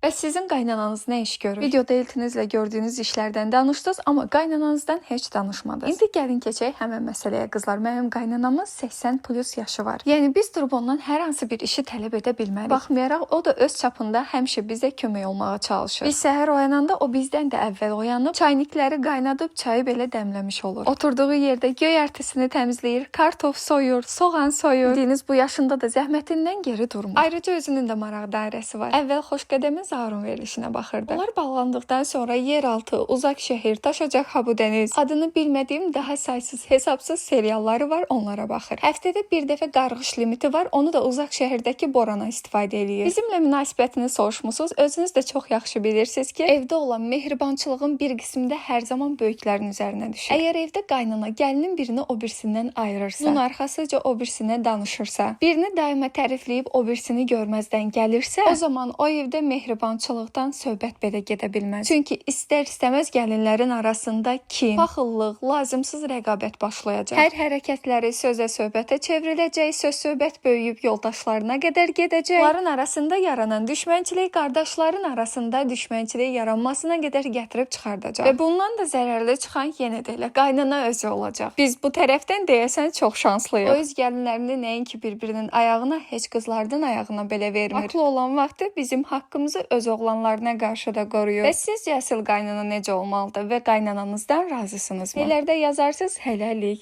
Bəs sizin qaynananız nə iş görür? Videoda eltinizlə gördüyünüz işlərdən danışdınız, amma qaynananızdan heç danışmadınız. İndi gəlin keçək həmin məsələyə qızlar. Mənim qaynanamın 80 plus yaşı var. Yəni biz durub ondan hər hansı bir işi tələb edə bilmərik. Baxmayaraq o da öz çapında həmişə bizə kömək olmağa çalışır. Biz səhər oyananda o bizdən də əvvəl oyanıb çaynikləri qaynadıb çayı belə dəmləmiş olur. Oturduğu yerdə göyərtisini təmizləyir, kartof soyur, soğan soyur. Bildiyiniz bu yaşında da zəhmətindən geri durmur. Ayrıca özünün də maraq dairəsi var. Əvvəl Xoşqədəmin Zaurun verilişinə baxırdı. Onlar bağlandıqdan sonra Yeraltı, Uzaq şəhər, Daşacaq ha bu dəniz, adını bilmədiyim daha saysız, hesabsız serialları var, onlara baxır. Həftədə bir dəfə qarğış limiti var, onu da Uzaq şəhərdəki Borana istifadə eləyir. Bizimlə münasibətini soruşmusunuz, özünüz də çox yaxşı bilirsiniz ki, evdə olan mehribançılığın bir qismi də hər zaman böyüklərin üzərinə düşür. Əgər evdə qaynana gəlinin birini o birisindən ayırırsa, bunun arxasıca o birisinə danışırsa, birini daima tərifləyib o birisini görməzdən gəlirsə, o zaman o evdə mehribançılıqdan söhbət belə gedə bilməz. Çünki istər-istəməz gəlinlərin arasında kin, paxıllıq, lazımsız rəqabət başlayacaq. Hər hərəkətləri sözə söhbətə çevriləcək, söz söhbət böyüyüb yoldaşlarına qədər gedəcək. Onların arasında yaranan düşmənçilik qardaşların arasında düşmənçilik yaranmasına qədər gətirib çıxardacaq. Və bundan da zərərli çıxan yenə də elə qaynana özü olacaq. Biz bu tərəfdən deyəsən çox şanslıyıq. O öz gəlinlərini nəinki bir-birinin ayağına, heç qızlardan ayağına belə vermir. Haqlı olan vaxtı bizim haqqımızı öz oğlanlarına qarşı da qoruyur. Və sizcə əsl qaynana necə olmalıdır və qaynananızdan razısınızmı? Nələrdə yazarsınız, hələlik.